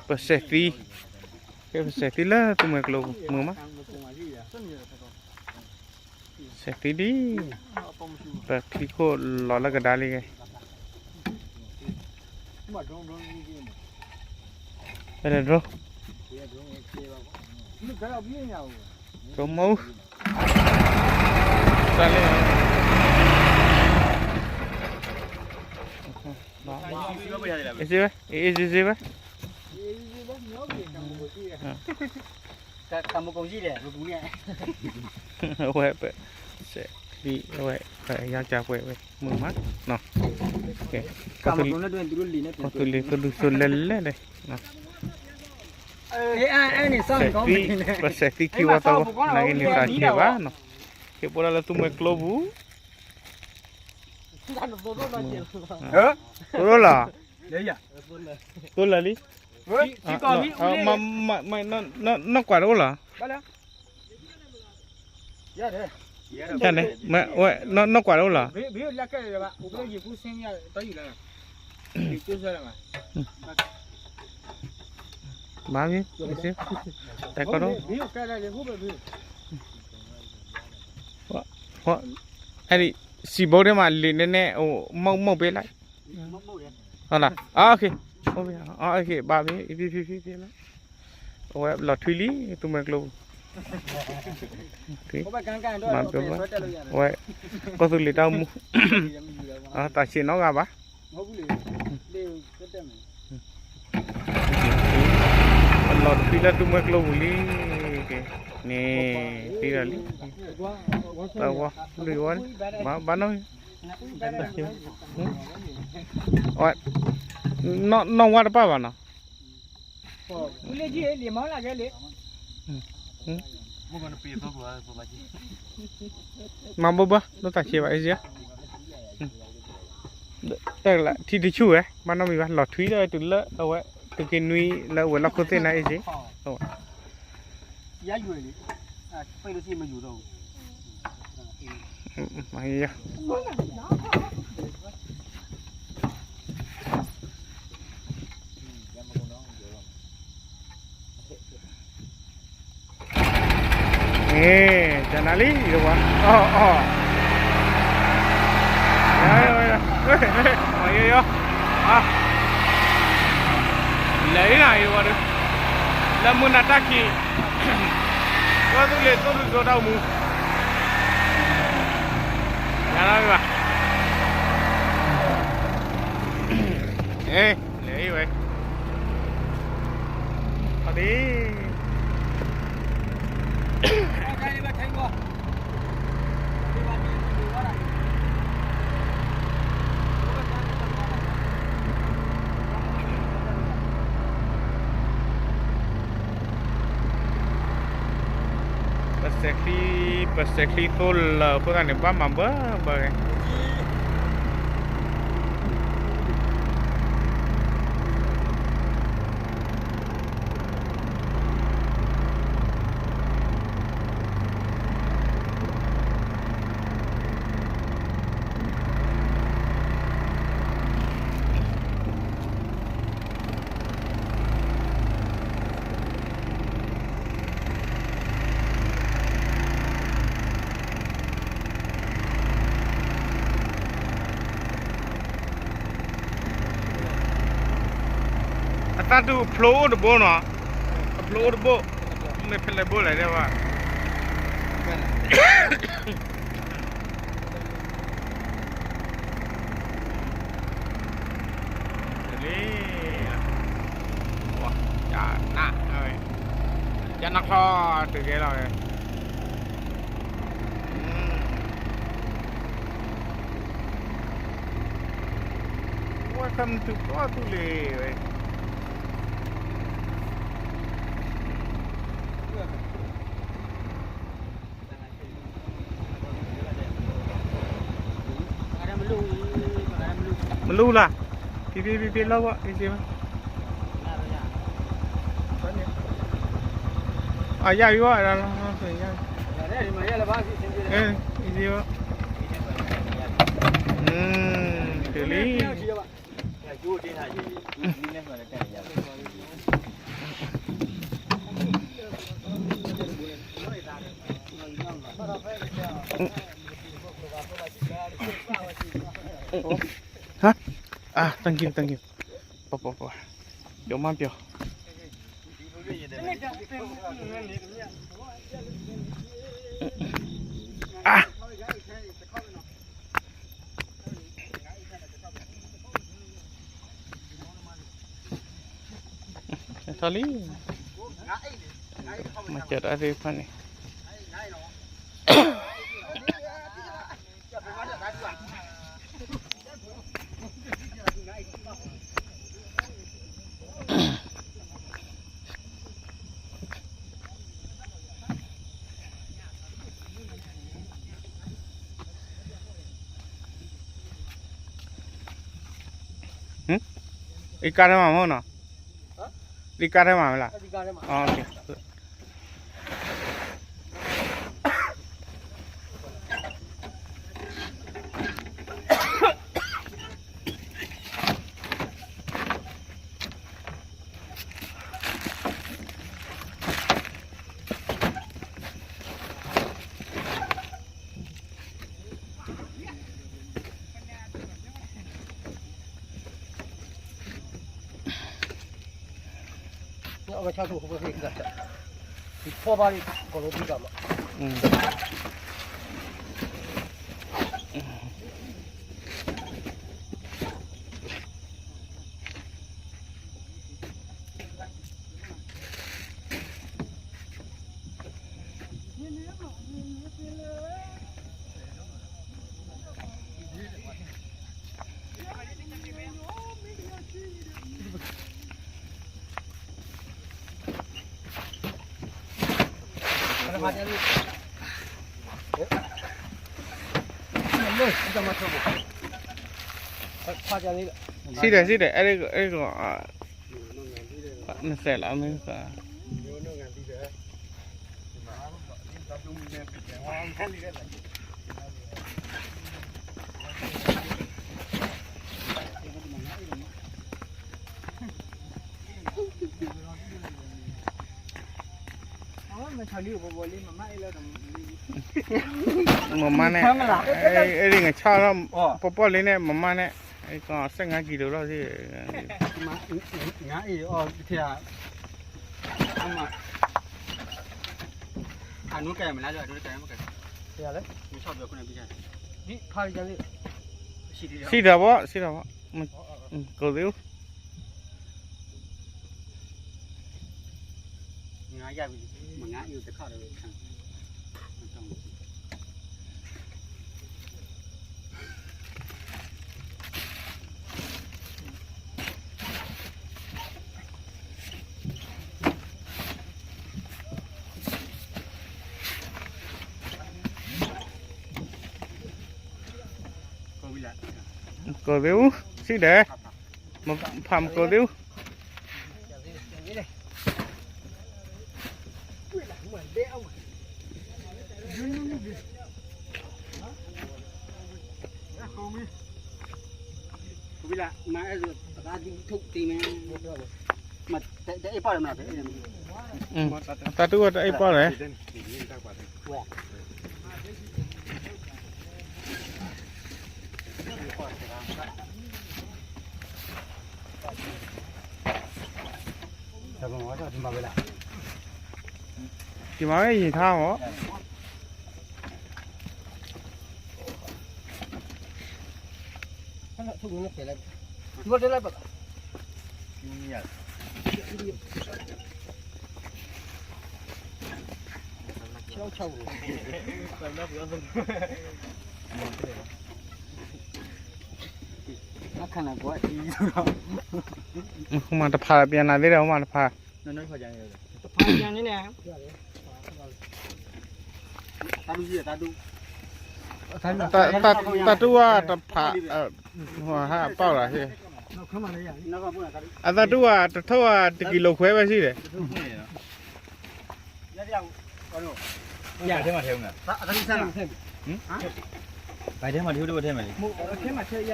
ပစဲးသံ, ကဲပစဲးသံလၢသူမှဲကျိပူၤမုာ်မး, စဲးသံဒ်, ပချံခိၣ်လီၤလၢကဒါလံကဲ, အဲဒိ, ဒိမူ, တၢ်လၢ အ့ၣ်စ့ဝဲ, အ့ၣ်စ့ဝဲ, အဝဲပစဲးသံ, အဝဲ ပယီၤကၢ်ပှဲၤဝဲ မုာ်မး, ကီၢ်သူလ့ၤ ကီၢ်သူလ့ၤ သူၣ်ဒူၣ်စိလဲၤလဲၤလဲၣ်, စဲးသံ, ပစဲးသံခံဝီသီဝီ နာ်က့န့ၣ်တၢ်ဆံးဘၣ်နီၤ, ဟ့ၣ်ပိၢ်ဒၣ်လၢသူမှဲကျိပူၤ, သိလီၤ, သိလီၤလံ, နီၢ်ကွၢ်တအိၣ်လီၤ, န့ၣ်, နီၢ်ကွၢ်တအိၣ်လီၤ, ဘၣ်မ့ၢ်, အဲဒ်, စံးဘိးဒ်မးလံာ်နဲနဲ, မိၢ်မိၢ်ပ့လၢ, ဘၣ်မ့ၢ်, အဝဲလီၤထွံလံ သူမှဲကျိပူၤ, မၤဘၣ်, ဝဲ, ကီၢ်သူလ့ၤတၢ်အိၣ်မူ, တၢ်ဆံးနီတဂၤဘၣ် လီၤထွံလၢသူမှဲကျိပူၤလံ, န့ၣ်, သံဒီးလံ, တၢ်ဝီ, လွံၢ်ဝီ, ဘၣ်နီၢ်, နီၢ်ဝါတပၣ်ဘၣ်နီၤ မၤဘၣ်ဘၣ် လိၣ်တၢ်ဆံးဘၣ်အ့ၣ်စ့ဧၢ, တၢ်ကလးထံတဆူၣ်ဝဲ ဘၣ်နီတမံၤဘၣ် လီၤထွံလၢတုၤလၢအဝဲ သုးက့နွံလၢအဝဲၤလီၢ်ခိၣ်သ့ၣ်န့ၣ်အ့ၣ်စ့, န့ၣ် ကနၤလံ ယဝၤ, အီၣ်, အီၣ်, ယယီ, လဲၤနၤယဝၤဒီး, လၢမုၢ်နၤတၢ်ခံး, ကီၢ်သူလ့ၤသူၣ်ဒူၣ်စိတၢ်အိၣ်မူ, ယၤလီၤဘၣ်, လဲၤအံၤဝဲ အဒံး ပစဲးချံ, ပစဲးချံသိလၢအဃိသတးန့ၣ် ဘၣ်မၤဘၢဘၢဂ့ၤ အသးဒုးအဖျိအိၣ်တဘိနီၤ, အဖျိအိၣ်တဘိ, မ့ၢ်ဖဲလဲၣ်ဘိလဲၣ်တဲဘၣ် လံ, ကနၣ်, ကနၣ်ချီတုၤကဲလီၤဝဲ, Welcome to ကီၢ်သူလ့ၤဝဲ မလူၤလၢ်, ဖံဖံဖံဖံလီၤဝဲ အ့ၣ်စ့မး, လၢ အယၢ်ဝံၤဝဲ, အံၤဝဲ, အံၤဝဲ, တုၤလံ. ဟါ, အါ, thank you, thank you. ပှၤ, ပှၤ, ပှၤ, ပျီမးပျီ. အါ, ထီၣ်လံ, မၤစၢၤတၢ်သ့ၣ်တဖၣ်န့ၣ်. အံၤကါထဲမးမ့ၢ်နီၤ, အံၤကါထဲမးမ့ၢ်လၢ, စံၣ်ဒဲး စံၣ်ဒဲး, အဲ, အဲ, နစဲးလီၤမ့ၢ်, မမါန့ၣ်, အဲဒ်ငါဆီၣ်ထီၣ်, ပီၣ်ပီၣ်လံန့ၣ် မမါန့ၣ်, အဲကီၢ်စဲးငါကံလိၤလီၤ, အနူကဲမနုၤလဲၣ်, စံၣ်ထီၣ်ဘီ, စံၣ်ထီၣ်ဘီ, ကိးသ့ၣ်, ကိးသ့ၣ်အူ, စံၣ်ဒဲး, ဖးမကိးသ့ၣ်အူ. တၢ်တူၢ်ဝဲတၢ်အ့ၣ်ပီၣ်လဲၣ်. တံၤမၤဝဲယံၤထါမီၢ်. မၤတဖးပျဲနၤသ့ဒီး မၤတဖး, တၢ်တူၢ်ဝဲတဖး, ဟးပီၣ်လီၤ, အတၢ်တူၢ်ဝဲတထိၣ်ဝဲတကံလိာ်ခွဲဝဲစံၣ်ဒီး. ထဲမၤထဲမၤထဲမၤလံ, ထဲမၤထဲဒိထဲမၤလံ, ထဲမၤထဲမၤလံ,